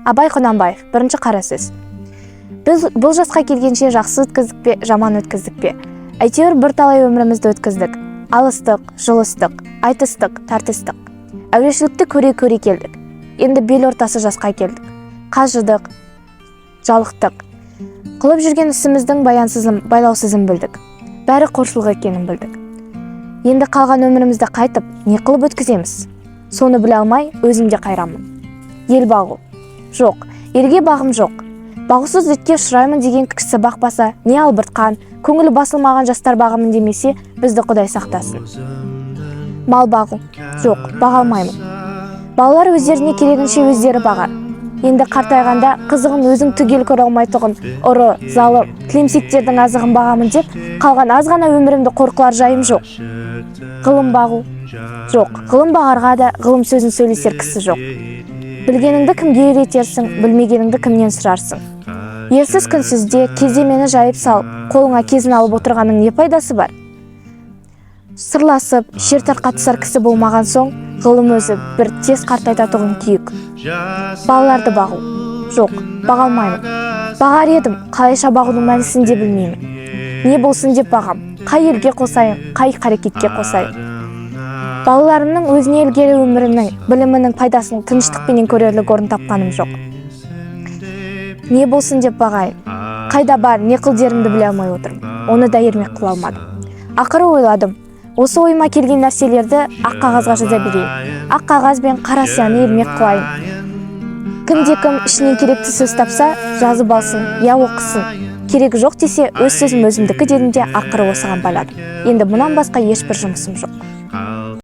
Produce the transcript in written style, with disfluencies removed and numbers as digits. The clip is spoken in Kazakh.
Абай Құнанбаев, бірінші қара сөз. Біз бұл жасқа келгенше жақсы өткіздік пе, жаман өткіздік пе, әйтеуір бірталай өмірімізді өткіздік. Алыстық, жұлыстық, айтыстық, тартыстық, әурешілікті көре көре келдік. Енді бел ортасы жасқа келдік. Қажыдық, жалықтық. Қылып жүрген ісіміздің баянсызын, байлаусызын білдік. Бәрі қоршылық екенін білдік. Енді қалған өмірімізді қайтып, не қылып өткіземіз? Соны біле алмай, өзім де қайранмын. Ел бағу. Жоқ, елге бағым жоқ. Бағусыз дертке ұшыраймын деген кісі бақпаса, не албыртқан, көңілі басылмаған жастар бағамын демесе, бізді Құдай сақтасын. Мал бағу. Жоқ, баға алмаймын. Балалар өздеріне керегінше өздері бағар. Енді қартайғанда қызығын өзің түгел көре алмайтұғын ұры, залым, тілемсектердің азығын бағамын деп, қалған аз ғана өмірімді қор қылар жайым жоқ. Ғылым бағу. Жоқ, ғылым бағарға да, ғылым сөзін сөйлесер кісі жоқ. Білгеніңді кімге үйретерсің, білмегеніңді кімнен сұрарсың? Елсіз күнсізде кездемені жайып салып, қолыңа кезін алып отырғанның не пайдасы бар? Сырласып, шер тарқатысар кісі болмаған соң, ғылым өзі бір тез қартайтатұғын күйік. Балаларды бағу. Жоқ, баға алмаймын. Бағар едім, қалайша бағудың мәнісін де білмеймін. Не болсын деп бағам, қай елге қосайын, қай қарекетке қосайын? Балаларымның өзіне ілгері өмірінің, білімінің пайдасын тыныштықпенен көрерлік орын тапқаным жоқ. Не болсын деп бағайын? Қайда бар, не қыл дерімді біле алмай отырмын. Оны да ермек қыла алмадым. Ақыры ойладым. Осы ойыма келген нәрселерді ақ қағазға жаза берейін. Ақ қағаз бен қара сияны ермек қылайын. Кімде кім ішінен керекті сөз тапса, жазып алсын, я оқысын. Керегі жоқ десе, өз сөзім өзімдікі дедім де, ақыры осыған байладым. Енді мұнан басқа ешбір жұмысым жоқ.